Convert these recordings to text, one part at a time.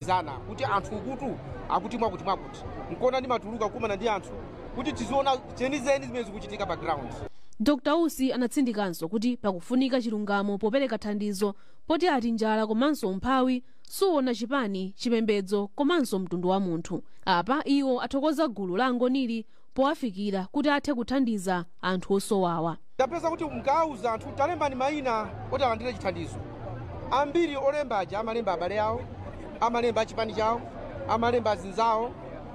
Zana kuti anthu ukutu akuti mwakuti mwakuti nkona ndimatuluka kumana ndi anthu kuti tiziona zenizeni zimene zikuchitika pa ground. Dr Usi anatsindikanso kuti pakufunika chilungamo popereka thandizo, poti ati njala komanso umphawi suona chipani, chipembedzo komanso mtundu wa munthu. Apa iwo athokoza gulu la Angonili powafikira kuti athe kuthandiza anthu osowawa. Ndapeza kuti mukauza anthu talembani mayina oti alandire chithandizo, ambiri olembaja amalemba abale awo, amalemba achipani chawo, amalemba azinzawo,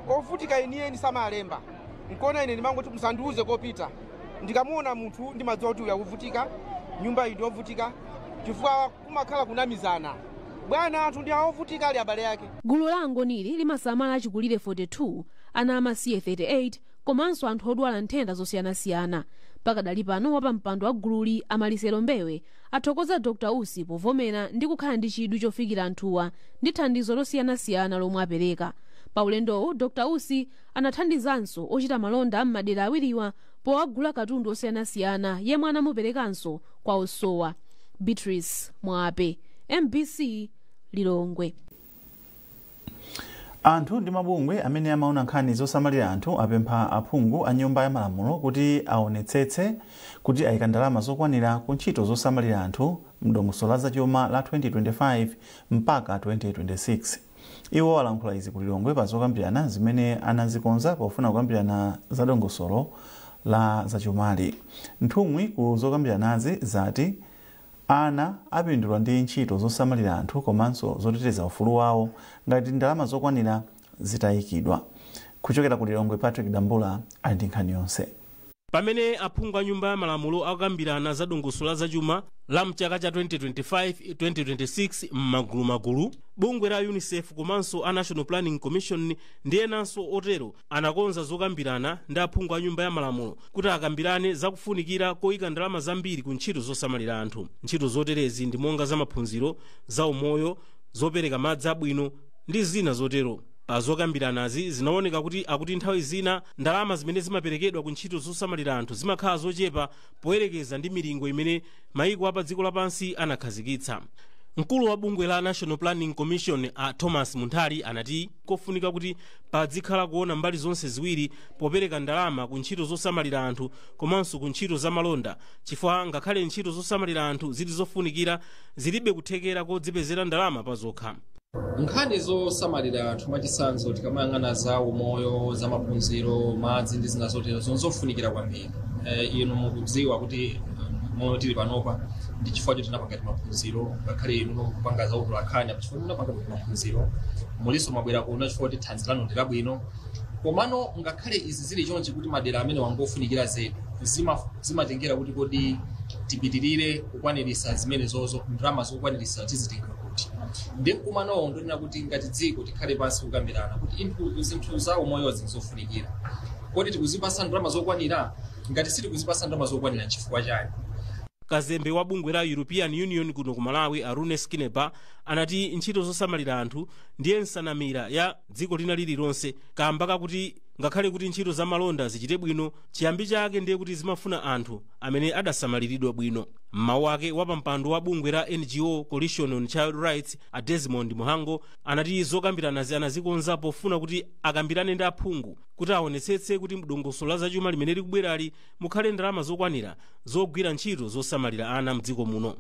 ovutika enieni samalemba. Nkona ine ndimangoti musandiuze kopita, ndikamuona munthu ndimadziwa kuti uyu akuvutika, nyumba iyi ndiovutika, chifukwa kumakhala kunamizana bwana, anthu ndi awovutika ali abale ake. Gulu la Angonili limasamala achikulire 42, ana amasiye 38 komanso anthu odwala nthenda zosiyanasiyana. Pakadali pano wapampando wa gululi Amalisero Mbewe athokoza Dr Usi povomera ndi kukhala ndi chidwi chofikira anthuwa ndi thandizo losiyanasiyana lomwe apereka. Pa ulendowu Dr Usi anathandizanso ochita malonda m'madera awiriwa powagula katundu osiyanasiyana yemwe anamuperekanso kwa osowa. Beatrice Mwape, MBC, Lilongwe. Anthu ndi mabungwe amene amaona nkhani zosamalira anthu apempha aphungu a Nyumba ya Malamulo kuti aonetsetse kuti ayika ndalama zokwanira ku ntchito zosamalira anthu mdongosolo la zachuma la 2025 mpaka 2026. Iwo alankhula izi ku Lilongwe pa zokambirana zimene anazikonza pofuna kukambirana za dongosolo la zachumali. Nthumwi ku zokambiranazi zati ana apindula ndi ntchito zosamalira anthu komanso zoteteza ufulu wawo ngati ndalama zokwanira zitayikidwa. Kuchokera ku Lilongwe, Patrick Dambula ali ndi nkhani yonse. Pamene aphungu a Nyumba ya Malamulo akukambirana za dongosolo la zachuma la mchaka cha 2025-2026 m'magulumagulu, bungwe la UNICEF komanso a National Planning Commission ndi enanso otero anakonza zokambirana ndi aphungu a Nyumba ya Malamulo kuti akambirane zakufunikira koyika ndalama zambiri ku ntchito zosamalira anthu. Ntchito zoterezi ndi monga za maphunziro, za umoyo, zopereka madzi abwino ndi zina zotero. Pa zokambiranazi zinaoneka kuti akuti nthawi zina ndalama zimene zimaperekedwa ku ntchito zosamalira anthu zimakhala zochepa poyerekeza ndi milingo imene mayiko apa dziko lapansi anakhazikitsa. Mkulu wa bungwe la National Planning Commission a Thomas Munthali anati kofunika kuti padzikhala kuona mbali zonse ziwiri popereka ndalama ku ntchito zosamalira anthu komanso ku ntchito zamalonda, chifukwa ngakhale ntchito zosamalira anthu zili zofunikira, zilibe kuthekera kodzipezera ndalama pa zokha. Nkhani zosamalira anthu, mwachitsanzo tikamayang'ana za umoyo, za maphunziro, madzi ndi zina zotero, zonzofunikira kwambiri. Inu mukudziwa kuti moyo tili panopa ndi chifukwa choti tinapanga maphunziro. Ngakhale inu mukupanga za utolankhani chifukwa tinapanga maphunziro, muliso mwabwera kuno chifukwa kuti thanzi lanu ndi labwino. Komano ngakhale izi zili chonchi, kuti madera amene wangofunikira zedi, zimatengera kuti kodi tipitirire kukwanirisa zimene zozo, ndalama zokwanirisa tizitenga kuti? Ndi mkumanowo ndonena kuti ngati dziko tikhale pansi kukambirana kuti zinthu za umoyozi zofunikira, kodi tikuzipasa ndalama zokwanira? Ngati sitikuzipasa ndalama zokwanira, chifukwa chani? Kazembe wa bungwe la European Union kuno ku Malawi a Rune Skineba anati ntchito zosamalira anthu ndiye nsanamira ya dziko lina lililonse, kamba kakuti ngakhale kuti ntchito zamalonda zichite bwino, chiyambi chake ndiye kuti zimafuna anthu amene adasamaliridwa bwino. Mmawu ake, wapampando wa bungwe la NGO Coalition on Child Rights a Desmond Muhango anati zokambiranazi anazikonza pofuna kuti akambirane ndi aphungu kuti aonetsetse kuti dongosolo la zachuma limene likubwerali mukhale ndalama zokwanira zogwira ntchito zosamalira ana mdziko muno.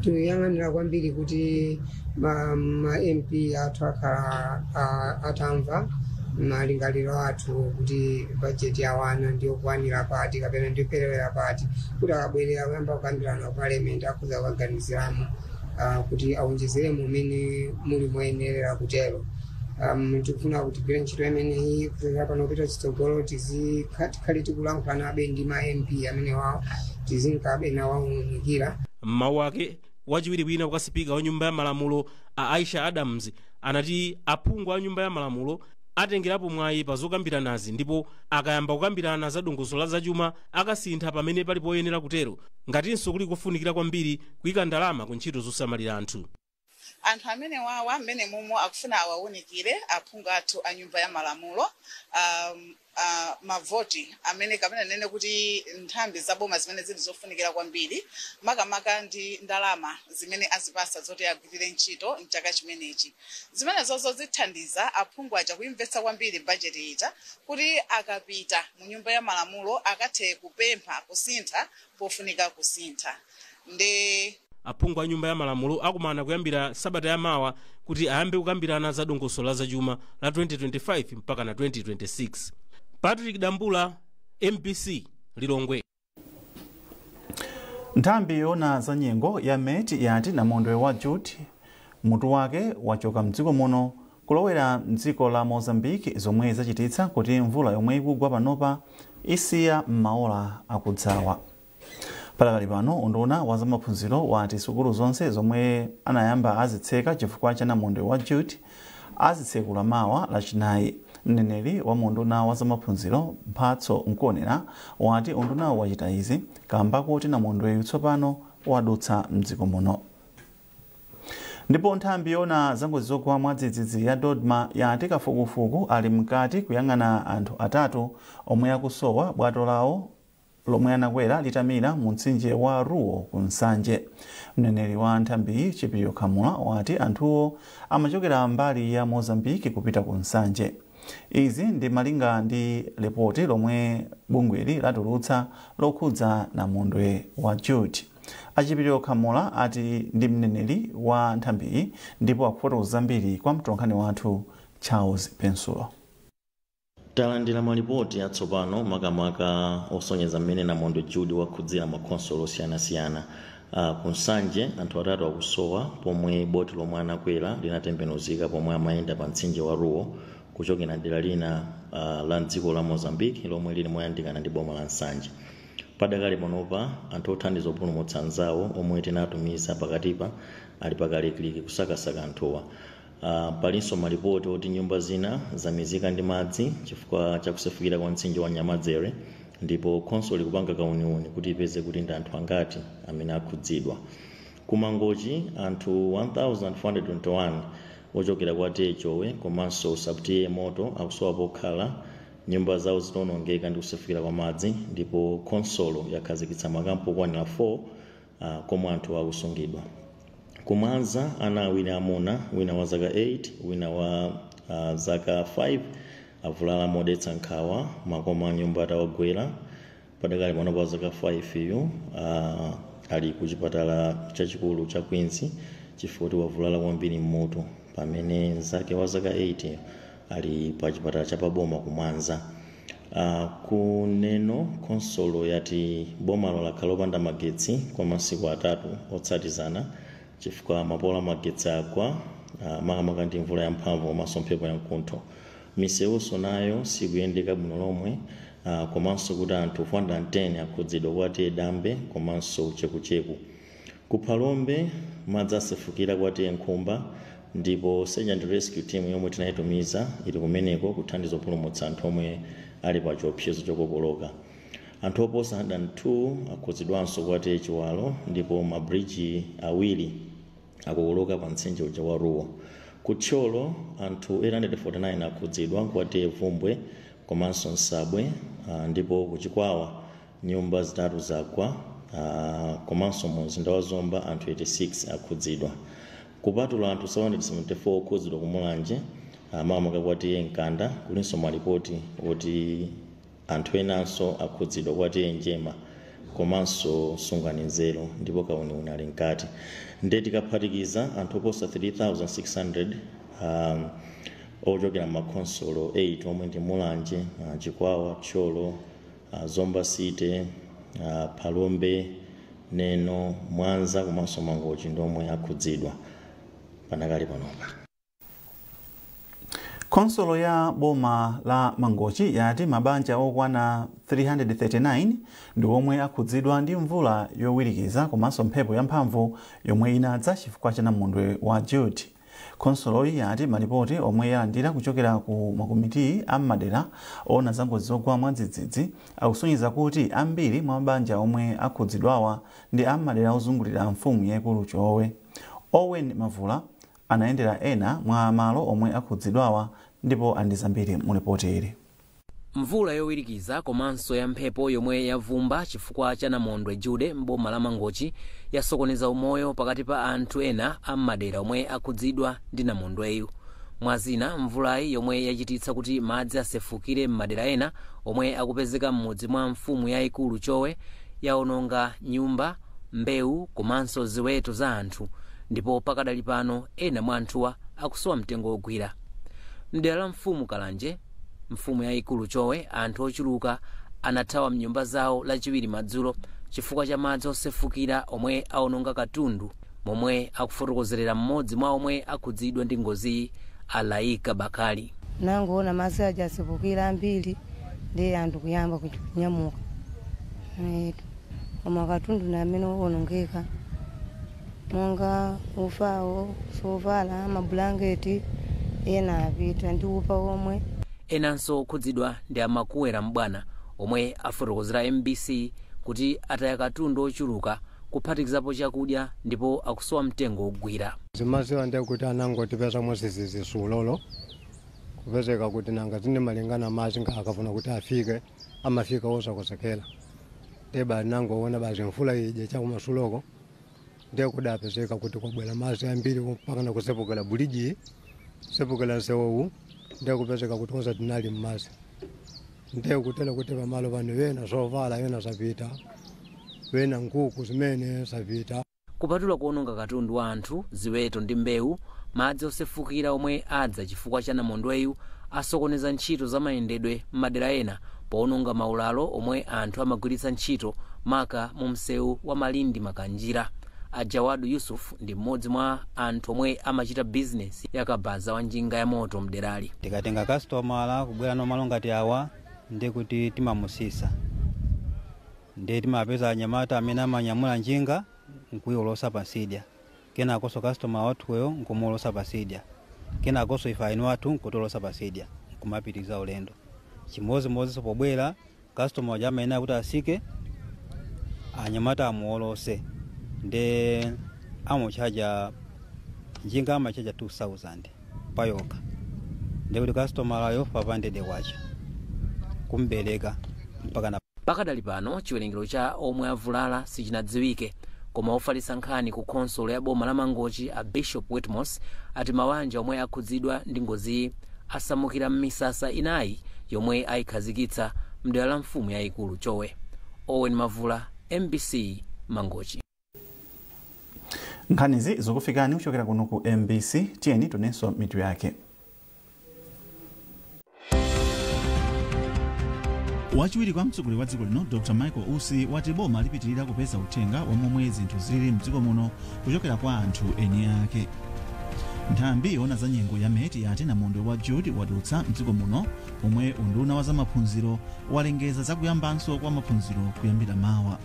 Tikuyang'anira kwambiri kuti ma MP athu akhala atamva malingaliro athu kuti bajeti ya wana ndiyokwanira pati kapena ndiyoperewera pati, kuti akabwerera kuyamba kukambirana ku Parliament akhoza kukaganiziramo kuti awonjezere mumene muli moyenerera kutero. Tikufuna kuti tigwire ntchito imeneyi kuchokera pano kupita chitsogolo, tikhale tikulankhulanabe ndi ma MP amene wawo, tizinkabe nawawunikira. Mmawu ake, wachiwiri wina kwa sipika wa Nyumba ya Malamulo a Aisha Adams anati aphungu a Nyumba ya Malamulo atengerapo mwayi pa zokambiranazi, ndipo akayamba kukambirana za dongosolo la zachuma akasintha pamene pali poyenera kutero, ngatinso kuli kofunikira kwambiri kuyika ndalama ku ntchito zosamalira anthu. Anthu amene wawa mmene momwe akufuna awawunikire aphungu athu a Nyumba ya Malamulo mavoti amene kapena nene kuti nthambi zaboma zimene zili zofunikira kwambiri, makamaka ndi ndalama zimene azipasa zoti agwirire ntchito mchaka chimenechi. Zimene zozo zithandiza aphungu aja kuimvetsa kwambiri bajeti ija kuti akapita mu Nyumba ya Malamulo akathe kupempha kusintha pofunika kusintha ndi Aphungu a Nyumba ya Malamulo akumana kuyambira sabata yamawa kuti ayambe kukambirana za dongosolo la zachuma la 2025 mpaka na 2026. Patrick Dambula, MBC, Lilongwe. Nthambi yoona za nyengo ya MET yati namondwe wa Jude mutu wake wachoka mdziko muno kulowera mdziko la Mozambique, zomwe zachititsa kuti mvula yomwe ikugwa panopa isiya m'maola akudzawa. Palakali pano, unduna wa zamaphunziro wati sukulu zonse zomwe anayamba azitseka chifukwa cha namondwe wa Jude azitsekula mawa Lachinayi. Mneneri wa munduna wa zamaphunziro, Mphatso Nkuonera, wati undunawo wachita izi kamba kuti namondweyu tsopano wadutsa mdziko muno. Ndipo nthambi yoona zangozi zogwa mwadzidzidzi ya DODMA yati kafukufuku ali mkati kuyang'ana anthu atatu omwe akusowa bwato lawo lomwe anakwera litamira mu mtsinje wa Ruo ku Nsanje. Mneneri wa nthambiyi, Chipiliro Khamula, wati anthuwo amachokera mbali ya Mozambiki kupita ku Nsanje. Izi ndi malinga ndi ripoti lomwe bungweli latulutsa lokhudza namondwe wa Jude. Achipiliro Khamula ati ndi mneneri wa nthambiyi ndipo akufotokoza zambiri kwa mtolankhani wathu Charles Pensulo. Talandira malipoti atsopano, makamaka osonyeza mmene namondwe Jude wakhudzira makhonsolo osiyanasiyana. Ku Nsanje anthu atatu akusowa pomwe boti lomwe anakwera linatembenuzika pomwe amayenda pa mtsinje wa Ruo kuchokera dera lina la mdziko la Mozambique lomwe lili moyandikana ndi boma la Nsanje. Padakali panopa, anthu othandiza opulumutsa anzawo omwe tinatumiza pakatipa ali pakalikiliki kusakasaka anthuwa. Palinso malipoti oti nyumba zina zamizika ndi madzi chifukwa chakusefukira kwa mtsinje wa Nyamadzere, ndipo khonsolo ikupanga kauniuni kuti ipeze kuti ndi anthu angati amene akhudzidwa. Kumangochi, anthu 1421 ochokera kwa T/A Chowe komanso Sub-T/A Moto akusowa pokhala, nyumba zawo zitawonongeka ndi kusefukira kwa madzi, ndipo khonsolo yakhazikitsa makampu okwanira 4 komwe anthu akusungidwa. Kumwanza, ana awiri amuna, wina wa zaka 8, wina wa zaka 5, avulala modetsa nkhawa makoma a nyumba atawagwera. Padakali pano pa zaka 5 yu ali ku chipatala chachikulu cha Queens chifukwa kuti wavulala kwambiri mmutu, pamene mnzake wa zaka 8 ali pa chipatala chapaboma kumwanza. Kuneno khonsolo yati bomalo lakhala lopanda magetsi kwa masiku 3 otsatizana chifukwa mapolo amagetsi agwa, makamaka ndi mvula yamphamvu komanso mphepo yamkuntho. Misewuso nayo sikuyendeka bwino lomwe, komanso kuti anthu 410 akhudzidwa kwa T/A Dambe komanso Chekucheku. Kuphalombe, madzi asefukira kwa T/A Nkhumba, ndipo search and rescue team yomwe tinayitumiza ili kumeneko kuthandiza kupulumutsa anthu omwe ali pa chiopsezo chokokoloka. Anthu oposa 102 akhudzidwanso kwa T/A Chiwalo, ndipo mabridge awiri akokoloka pa mtsinje uja wa Ruo. Kuthyolo, anthu 849 akhudzidwa kwa T/A Vumbwe komanso Nsabwe, ndipo kuchikwawa nyumba zitatu zagwa, komanso mu mzinda wa Zomba anthu 86 akhudzidwa. Kupatula anthu 774 okhudzidwa kumulanje, makamaka kwa T/A Mkanda, kulinso malipoti oti anthu enanso akhudzidwa kwa T/A Njema komanso Sungani Nzeru, ndipo kauniuni ali mkati. Nde tikaphatikiza, anthu oposa 3600 ochokera makhonsolo 8 omwe ndi Mulanje, Chikwawa, Thyolo, Zomba City, Phalombe, Neno, Mwanza komanso Mangochi ndomwe akhudzidwa panakali panopa. Khonsolo ya boma la Mangochi yati mabanja okwana 339 ndi omwe akhudzidwa ndi mvula yowirikiza komanso mphepo yamphamvu yomwe inadza chifukwa cha namondwe wa Jude. Khonsoloyi yati malipoti omwe yalandira kuchokera ku makomiti am'madera ona zangozi zogwa mwadzidzidzi akusonyeza kuti ambiri mwa mabanja omwe akhudzidwawa ndi am'madera ozungulira mfumu yaikulu Chowe. Owen Mavula Anayendera ena mwa malo omwe akhudzidwawa ndipo ali ndi zambiri mu ripoti ili. Mvula yowirikiza komanso ya mphepo yomwe yavumba chifukwa cha namondwe Jude m'boma la Mangochi yasokoneza umoyo pakati pa anthu ena am'madera omwe akhudzidwa ndi namondweyu. Mwazina, mvulayi yomwe yachititsa kuti madzi asefukire m'madera ena omwe akupezeka m'mudzi mwa mfumu yayikulu Chowe yaononga nyumba, mbewu komanso ziweto za anthu, ndipo pakadali pano ena mwa anthuwa akusowa mtengo wogwira. Mdera la mfumu Kalanje, mfumu yayikulu Chowe, anthu ochuluka anathawa mnyumba zawo Lachiwiri madzulo chifukwa cha madzi osefukira omwe aononga katundu, momwe akufotokozerera mmodzi mwa omwe akhudzidwa ndi ngoziyi, Alaika Bakali. Nangoona madzi aja asefukira ambiri, ndi anthu kuyamba kunyamuka, koma katundu na amene onongeka monga ufawo, sovala, mabulangeti, ena apita ndi ufa omwe. Enanso okhudzidwa ndi amakuwera mbwana omwe afotokozera MBC kuti ataya katundu ochuluka kuphatikizapo chakudya ndipo akusowa mtengo wogwira. Zimaziwa ndiye kuti anangotipeza mwazizizi sulolo kupezeka kuti nanga zine malingana madzi akafuna kuti afike amafika osakosekera, ndiye bali nangoona basi mvula ije chakumasuloko ndiye kudapezeka kuti kwabwera madzi ambiri mpaka nakusepukira buliji sepukira nsewowu, ndiye kupezeka kuti onse tinali mmadzi, ndiye kutela kuti pamalo pano wena zovala wena zapita, wena nkuku zimene zapita. Kupatula kuononga katundu wa anthu, ziweto ndi mbewu, madzi osefukira omwe adza chifukwa cha namondweyu asokoneza ntchito za mayendedwe m'madera ena poononga maulalo omwe anthu amagwiritsa ntchito maka mu msewu wa Malindi Makanjira. Ajawadu Yusuf ndi mmodzi mwa anthu omwe amachita bizinesi yakabaza wa njinga ya moto mderali. Tikatenga kastomala kubwera nomalo ngati awa ndi kuti timamusisa, ndi timapeza anyamata amene amanyamula njinga nkuiwolosa pasidya, kenakonso kastomala wathuyo nkumuwolosa pasidya, kenakonso ife ainu athu nkutolosa pasidya nkumapitiriza ulendo. Chimodzimodzinso pobwera kastomala uja amayenera kuti asike, anyamata amuwolose, ndi amuchaja njinga amachaja 2000 payoka, ndikuti kastomalayo 500 kwacha kumbereka mpaka na. Pakadali pano chiwerengero cha omwe avulala sichinadziwike, koma ofalitsa nkhani ku khonsolo ya boma la Mangochi a Bishop Witmos ati mawanja omwe akhudzidwa ndi ngoziyi asamukira m'misasa inayi yomwe ayikhazikitsa mdera la mfumu yayikulu Chowe. Owen Mavula, MBC, Mangochi. Nkhanizi zikufikani kuchokera kuno ku MBC. Tiyeni tionenso mitu yake. Wachiwiri kwa mtsogoleri wa dziko lino Dr Michael Usi wati boma lipitirira kupeza uthenga wa momwe zinthu zilili mdziko muno kuchokera kwa anthu eni ake. Nthambi yoona za nyengo ya MET yati namondwe wa Jude wadutsa mdziko muno, pomwe unduna wa zamaphunziro walengeza zakuyambanso kwa maphunziro kuyambira mawa.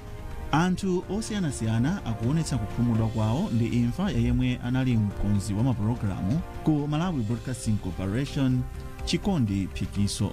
Anthu osiyanasiyana akuonetsa kukhumudwa kwawo ndi imfa ya yemwe anali mkonzi wa mapulogalamu ku Malawi Broadcasting Corporation, Chikondi Phikiso.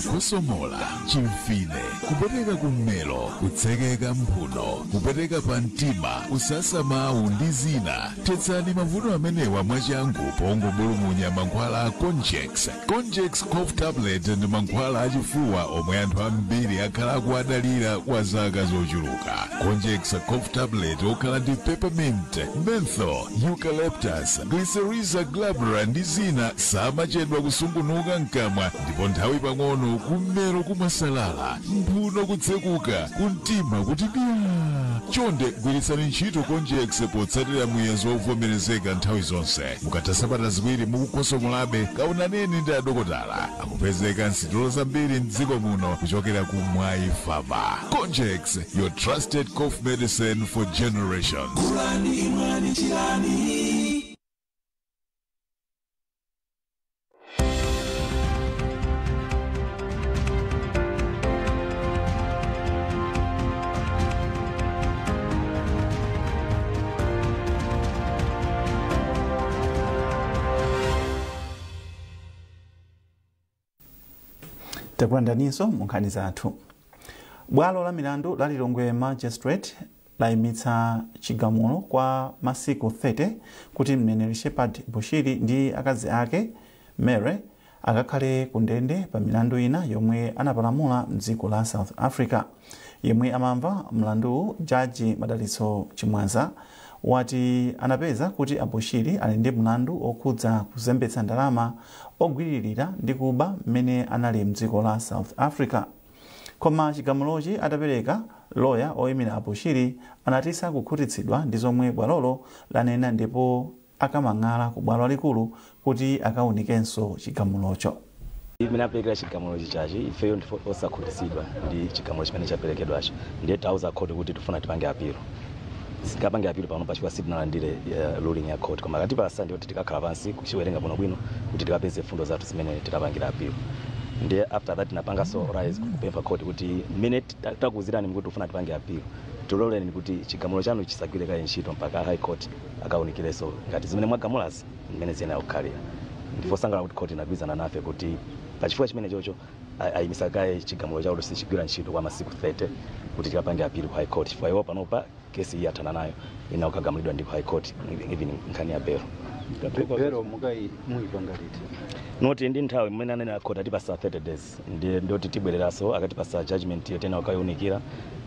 Kukosomola, chimfine, kupereka kummelo, kutsekeka mphuno, kupereka pa mtima, kusasa mawu ndi zina. Thetsani mavuto amenewa mwachangu pongobulumunya mankhwala a Conjex. Conjex Cough Tablet ndi mankhwala achifuwa omwe anthu ambiri akhala akuadalira kwa zaka zochuluka. Conjex Cough Tablet okhala ndi peppermint, menthol, eucalyptus, glycyrrhiza glabra ndi zina samachedwa kusungunuka mkamwa, ndipo nthawi pang'ono kummero kumasalala, mphuno kutsekuka, kumtima kuti byaa. Chonde gwiritsani ntchito Conjex potsatira muyezo wovomerezeka nthawi zonse. Mukatha sabata ziwiri mukukosomolabe, kaonaneni ndi adokotala. Akupezeka nsitolo zambiri mdziko muno kuchokera ku Mwai Pharma. Conjex, your trusted cough medicine for generations. Takulandaninso mu nkhani zathu. Bwalo la milandu la Lilongwe Magistrate layimitsa chigamulo kwa masiku 30 kuti mneneri Shepherd Bushiri ndi akazi ake Mary akakhale ku ndende pa milandu ina yomwe anapalamula mdziko la South Africa. Yemwe amamva mlanduwu, Jaji Madalitso Chimwaza, wati anapeza kuti aBushiri ali ndi mlandu okhudza kuzembetsa ndalama, ogwiririra ndi kuba mmene anali mdziko la South Africa. Koma chigamulochi atapereka, loya oyimira aBushiri anati sakukhutitsidwa ndi zomwe bwalolo lanena ndipo akamang'ala ku bwalo lalikulu kuti akawunikenso chigamulocho. Imene aperekera chigamulo chichachi, ifeyo ndife osakhutitsidwa ndi chigamulo chimene chaperekedwacho, ndiye tauza khoti kuti tifuna tipange apilo. Singapange apilo pano pachifukwa sitinalandire ruling ya court, koma akatipasa ndiye kuti tikakhala pansi kuchiwerenga bwinobwino kuti tikapeze fundo zathu zimene titapangira apilo. Ndiye after that tinapanganso raise kupempha court kuti mmene takuwuzirani kuti tifuna tipange apilo, tiloleni kuti chigamulo chanu chisagwire kaye ntchito mpaka High Court akawunikirenso ngati zimene mwagamulazi mmene ziyenera kukhalira. Ndifosangalala kuti court inagwirizana nafe kuti pachifukwa chimene chocho ayimisa kaye chigamulo chawo sichigwira ntchito kwa masiku 30 kuti tikapange apilo ku High Court, chifukwa iwo panopa kesi iyi athana nayo, ina kukagamulidwa ndi ku High Court, even nkhani ya belo. Belo mukai muipanga liti? Noti ndi nthawi mmene anene court atipasa 30 days, ndiye ndoti tibwereranso akatipasa judgment iyo tena ukayiunikira,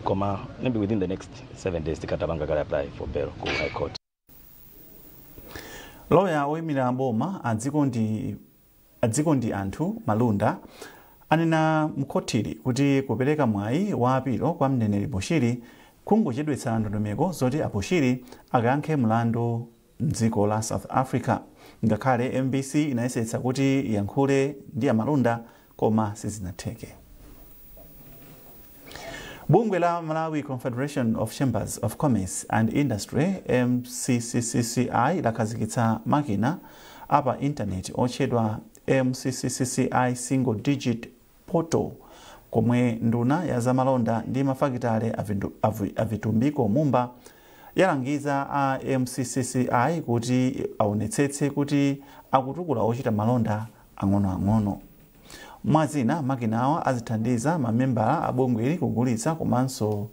koma maybe within the next 7 days tikatapanga kale apply for bail ku High Court. Loya oyimira boma adziko ndi anthu Malunda anena mkhotili kuti kupereka mwayi wa apilo kwa mneneri Bushiri kungochedwetsa ndondomeko zoti aBushiri akayankhe mlandu mdziko la South Africa. Ngakhale MBC inayesetsa kuti iyankhule ndi aMalunda, koma sizinatheke. Bungwe la Malawi Confederation of Chambers of Commerce and Industry, MCCCCI, lakhazikitsa makina apa intaneti otchedwa MCCCCI Single Digit Portal, komwe nduna ya zamalonda ndi mafakitale aVitumbiko Mumba yalangiza a MCCCI kuti aonetsetse kuti akutukula ochita malonda ang'onoang'ono. Mwazina, makinawa azithandiza mamembala a bungweli kugulitsa komanso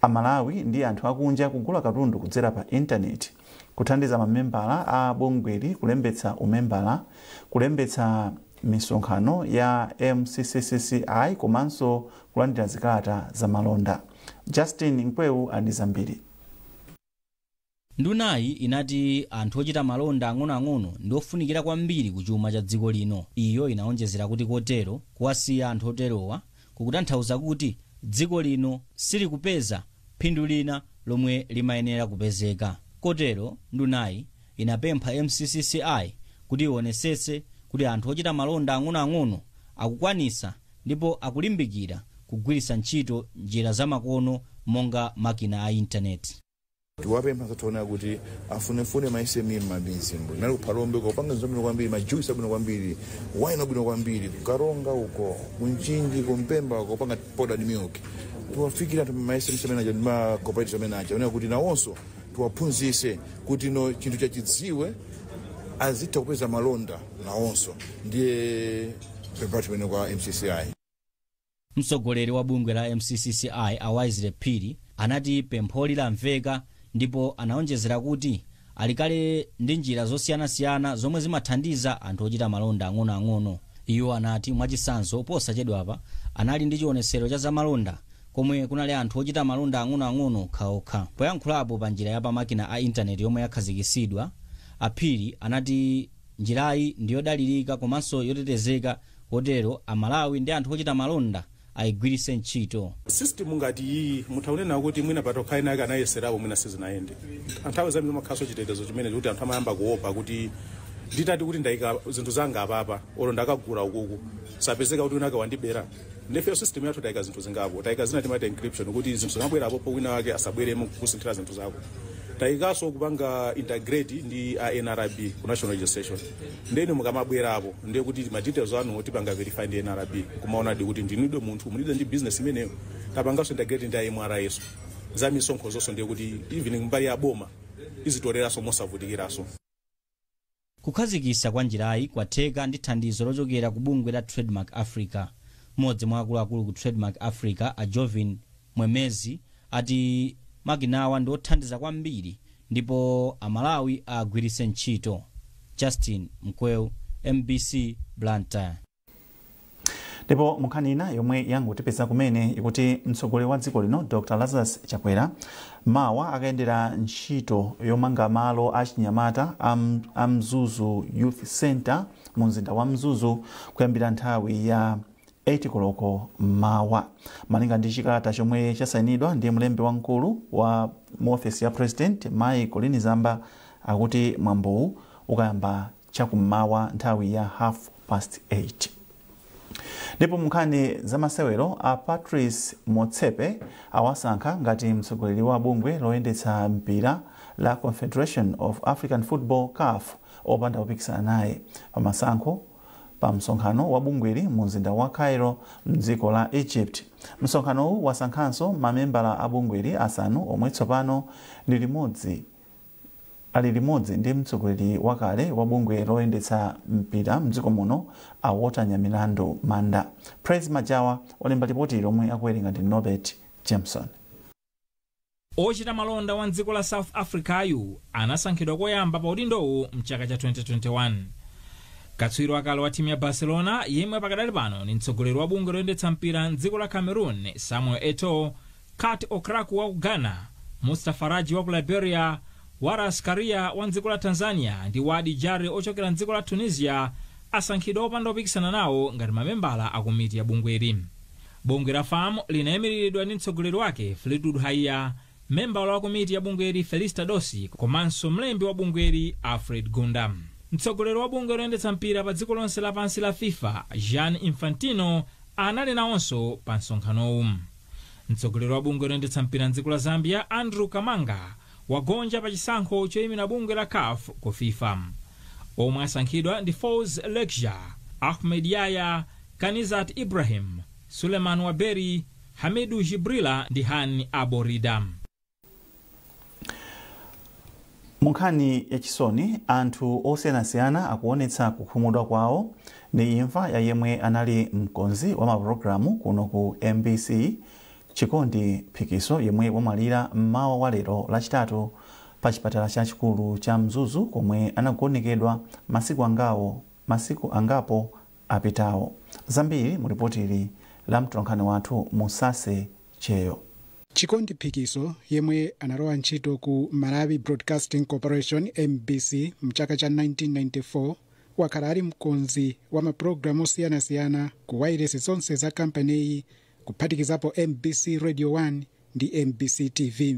Amalawi ndi anthu akunja kugula katundu kudzera pa intaneti, kuthandiza mamembala a bungweli kulembetsa umembala, kulembetsa misonkhano ya MCCCCI komanso kulandira zikalata za malonda. Justin Nkwewu ali zambiri. Ndunayi inati anthu ochita malonda ang'onoang'ono ndi ofunikira kwambiri ku chuma cha dziko lino. Iyo inaonjezera kuti kotero kuwasiya anthu oterowa kukutanthauza kuti dziko lino silikupeza phindu lina lomwe limayenera kupezeka. Kotero ndunayi inapempha MCCCI kuti ionesetse kuti anthu ochita malonda ang'onoang'ono akukwanisa ndipo akulimbikira kugwiritsa ntchito njira zamakono monga makina a intaneti. Tiwapempha satona kuti afunefune ma SME m'mamizi nali kuPhalombe kupanga zinthu kwambiri, ma juice abwino kwambiri, wine abwino kwambiri, kuKaronga uko, kuMchinji, kuMpemba uko kupanga powdered milk. Tiwafikira anthu ma SME amene aja ndi ma cooperative amene aja onena kuti nawonso tiwaphunzise kuti no chinthu chachidziwe azitha kupeza malonda nawonso. Ndiye pempha timene kwa MCCI. Mtsogoleri wa bungwe la MCCCI, aWisile Phiri, anati pempholi lamveka ndipo anaonjezera kuti alikale ndi njira zosiyanasiyana zomwe zimathandiza anthu ochita malonda ang'onoang'ono. Iwo anati mwachitsanzo, posachedwapa anali ndi chionesero cha zamalonda komwe kunali anthu ochita malonda ang'onoang'ono okhaokha. Poyankhulapo pa njira ya pamakina a intaneti yomwe yakhazikisidwa, aPhiri anati njirayi ndiyodalirika komanso yotetezeka, kotero Amalawi ndi anthu ochita malonda ayigwiritse ntchito. System ngati iyi mutha kunena kuti mwina patokha ena ake anayeserapo, mwina sizinayende. Nthawi zambiri makhaso chitetezo chimene kuti anthu amayamba kuopa kuti nditati kuti ndayika zinthu zanga apapa olo ndakagula ukuku sapezeka kuti winake wandibera. Ndefeyo system yathu tayika zinthu zingapo, tayika zina timati encryption kuti zinthu zimabwera apopo wina wake asabweremo kusinthira zinthu zako. Tayikanso kupanga integrate ndi a NRB ku national registration, ndeni mukamabwerapo ndiye kuti ma details anu tipanga verify ndi NRB kumaonadi kuti ndinide munthu munide ndi business imeneyo. Tapanganso integrate ndi a MRA za misonkho zonso, ndiye kuti even mbali ya boma izitoleranso mosavutikiranso. Kukhazikitsa kwa njirayi kwatheka ndi thandizo lochokera ku bungwe la Trademark Africa. Mmodzi mwa akuluakulu ku Trademark Africa, a Jovin Mwemezi, ati makinawa ndi othandiza kwambiri ndipo Amalawi agwiritse ntchito. Justin Mkweu, MBC, Blantyre. Ndipo munkhani ina yomwe yangotipeza kumene ikuti mtsogoleri wa dziko lino Dr Lazarus Chakwera mawa akayendera ntchito yomanga malo a chinyamata a Mzuzu Youth Center mu mzinda wa Mzuzu kuyambira nthawi ya 8 koloko mawa, malinga ndi chikalata chomwe chasayinidwa ndi mlembi wamkulu wa mu ofesi ya President Mayi Colleen Zamba. Akuti mwambowu ukayamba chakummawa nthawi ya 8:30. Ndipo munkhani zamasewero, a Patrice Motsepe awasankha ngati mtsogoleri wa bungwe loyendetsa mpira la Confederation of African Football, CAF, opanda kupikisana naye pamasankho pa msonkhano wa bungweli mu mzinda wa Cairo mdziko la Egypt. Msonkhanowu wasankhanso mamembala a bungweli asanu omwe tsopano ndi limodzi ali limodzi ndi mtsogoleri wakale wa bungwe loyendetsa mpira mdziko muno a Walter Nyamilandu Manda. Praise Majawa walemba ripoti lomwe akuwerenga ndi Norbert Jameson. Ochita malonda wa mdziko la South Africayu anasankhidwa koyamba pa udindowu mchaka cha 2021. Katswiri wakale wa timu ya Barcelona yemwe pakadali pano ni mtsogoleri wa bungwe loyendetsa mpira mdziko la Cameroon Samuel Eto'o, Kurt Okraku wa ku Ghana, Mustapha Raji wa ku Liberia, Wallace Karia wa mdziko la Tanzania ndi Wadi Jari ochokera mdziko la Tunisia asankhidwa opanda opikisana nawo ngati mamembala a komiti ya bungweli. Bungwe la FAM linayimiriridwa ndi mtsogoleri wake Fleetwood Haiya, membala wa komiti ya bungweli Felista Dosi komanso mlembi wa bungweli Alfred Gunda. Mtsogoleri wa bungwe loyendetsa mpira pa dziko lonse lapansi la FIFA Gianni Infantino anali nawonso pa msonkhanowu. Mtsogoleri wa bungwe loyendetsa mpira mdziko la Zambia Andrew Kamanga wagonja pa chisankho choyimira bungwe la CAF ku FIFA. Omwe asankhidwa ndi Fous Lekja, Ahmed Yaya, Kanizat Ibrahim, Suleiman Waberi, Hamidu Jibrila ndi Hani Aborida. Munkhani yachisoni, anthu osiyanasiyana akuonetsa kukhumudwa kwawo ndi imfa ya yemwe anali mkonzi wa mapulogalamu kuno ku MBC Chikondi Phikiso, yemwe wamwalira mmawa wa lero Lachitatu pa chipatala chachikulu cha Mzuzu komwe anagonekedwa masiku angapo apitawo. Zambiri mu ripoti la mtolankhani wathu Musase Cheyo. Chikondi Phikiso, yemwe analowa ntchito ku Malawi Broadcasting Corporation, MBC, mchaka cha 1994, wakhala ali mkonzi wa mapulogalamu osiyanasiyana ku wailesi zonse za kampaniyi, kuphatikizapo MBC Radio 1 ndi MBC TV.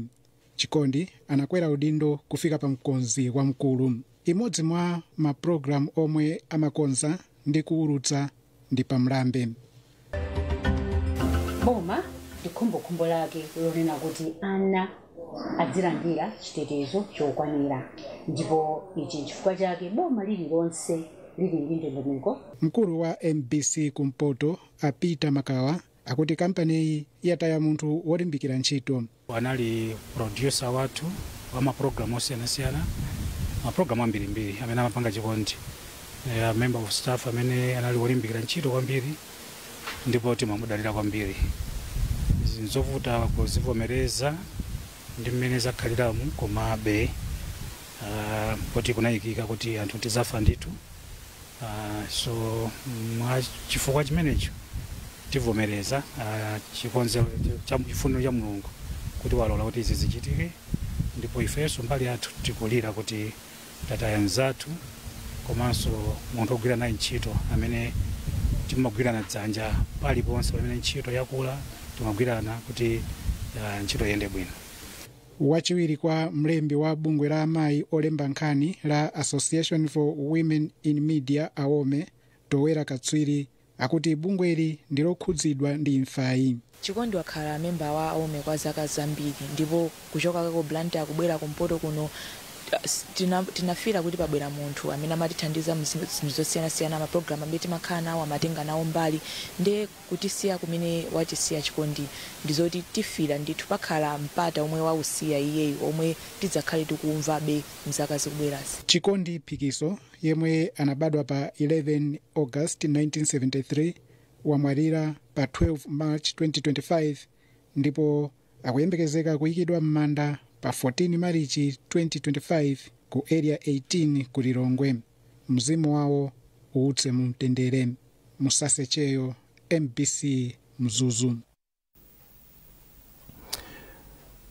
Chikondi anakwera udindo kufika pa mkonzi wamkulu. Imodzi mwa mapulogalamu omwe amakonza ndi kuwulutsa ndi Pamlambe. Boma ndi khumbokhumbo lake lonena kuti ana adzilandira chitetezo chokwanira, ndipo ichi nchifukwa chake boma lililonse lili ndi ndondomeko. Mkulu wa MBC kumpoto a Peter Makawa akuti kampaniyi yataya munthu wolimbikira ntchito. Anali producer wathu wa mapulogalamu osiyanasiyana, mapulogalamu ambirimbiri amene amapanga Chikondi, member of staff amene anali wolimbikira ntchito kwambiri ndipo timamudalira kwambiri. Nzovuta kuzivomereza ndi mmene zakhaliramu, komabe poti kunayikika kuti anthu tizafa ndithu, so mwa chifukwa chimenecho tivomereza chikonzero cha chifuniro cha Mulungu kuti walola kuti izi zichitike, ndipo ifenso mbali yathu tikulira kuti tataya nzathu komanso munthu ogwira naye ntchito amene timagwirana dzanja paliponse pamene ntchito yakula, timagwirana kuti ntchito iyende bwino. Wachiwiri kwa mlembi wa bungwe la amayi olemba nkhani la Association for Women in Media, AWOME, Towera Katswiri, akuti bungweli ndi lokhudzidwa ndi imfayi. Chikondi wakhala memba wa AWOME kwa zaka zambiri, ndipo kuchoka ku Blantyre kubwera kumpoto kuno tinafira kuti pabwera munthu amene amatithandiza mzinthu zosiyanasiyana, mapulogalamu amene timakhala nawo amatenga nawo mbali, ndiye kutisiya kumene watisiya Chikondi ndizoti tifira ndithu, pakhala mpata omwe wausiya iyeyu omwe tidzakhale tikumvabe mzaka zikubwerazi. Chikondi Phikiso, yemwe anabadwa pa 11 August 1973, wamwalira pa 12 March 2025 ndipo akuyembekezeka kuyikidwa m'manda pa 14 Marichi 2025 ku Area 18 ku Lilongwe. Mzimu wawo uwutse mu mtendere. Musasecheyo, MBC, Mzuzu.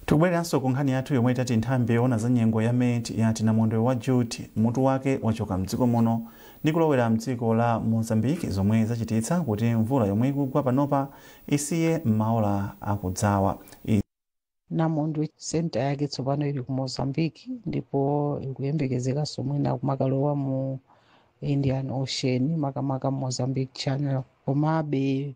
Tikubwereranso ku nkhani yathu yomwe itati nthambi yoona za nyengo ya MET yati namondwe wa Jude mutu wake wachoka mdziko muno ndi kulowera mdziko la Mozambique, zomwe zachititsa kuti mvula yomwe ikugwa panopa isiye m'maola akudzawa. Namondwe senta yake tsopano ili ku Mozambique ndipo ikuyembekezekanso mwina kumakalowa mu Indian Ocean, makamaka Mozambique Channel. Komabe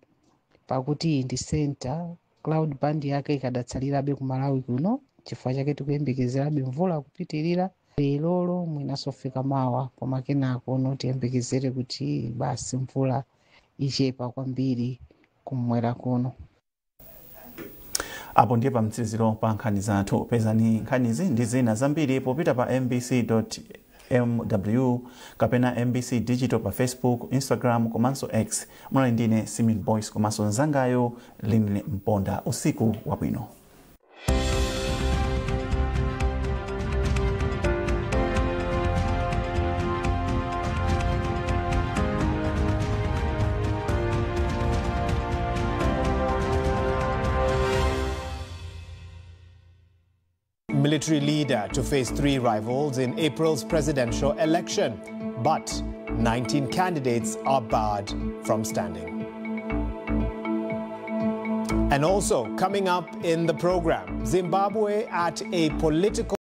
pakuti iyi ndi senta, cloud band yake ikadatsalirabe ku Malawi kuno, chifukwa chake tikuyembekezerabe mvula kupitirira lero, mwinanso fika mawa, koma kenako no tiyembekezere kuti basi mvula ichepa kwambiri kumwera kuno. Apo ndiye pamtsiriziro pa nkhani zathu. Pezani nkhanizi ndi zina zambiri popita pa mbc.mw kapena MBC Digital pa Facebook, Instagram komanso X. Munali ndine Simeon Boyce komanso mzangayo Linle Mponda. Usiku wabwino. Military leader to face three rivals in April's presidential election, but 19 candidates are barred from standing. And also coming up in the program, Zimbabwe at a political